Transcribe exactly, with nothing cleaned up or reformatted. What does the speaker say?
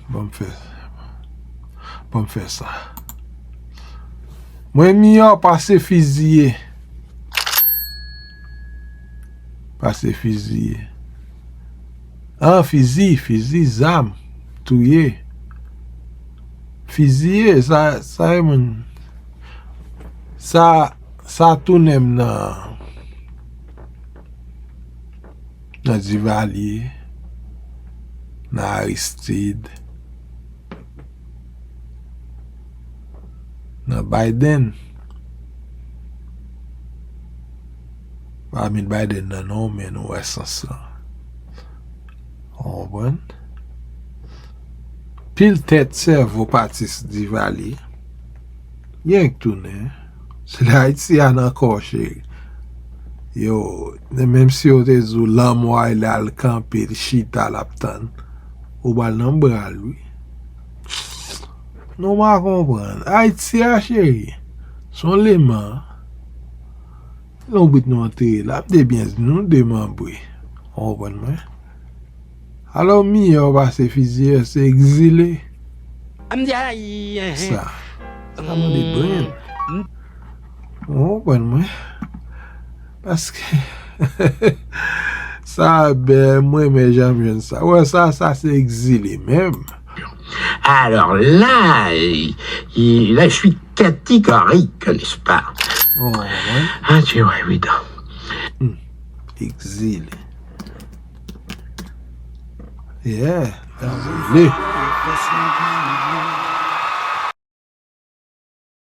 Ban m fè, ban m fè sa. Mwen miyò pase fiziye. Pase fiziye. An, fizi, fizi, zam, touye. Fiziye, sa, sa e moun. Sa, sa tounen m nan, nan Divalye, nan Aristide, nan Biden. Pa met Biden nan non, men nou wè sans lan. Ou konprann? Pil tèt sèvo patis Divalye. Gen k tounen. Se la Ayiti a nan kò, cheri. Yo, menm si yo te di w lanmò a, l al kanpe, l chita, l ap tann, ou pral nan bra l, wi. Nou pa konprann. Ayiti a, cheri, se yon leman. Lonbrit nou antre la, m te byen di nou demanbre. Ou konprann mwen? Alò, miyò pase fiziye, se egzile. Sa, sa mande brenn. Ou konprann mwen? Paske sa bèl, mwen renmen jan m jwenn sa. Ou wè sa, sa se egzile menm. Alors là, il, il a, je suis catégorique, n'est-ce pas? Oh, ouais. Ah, tu vois, évident. Hmm. Exil. Yeah, exilé.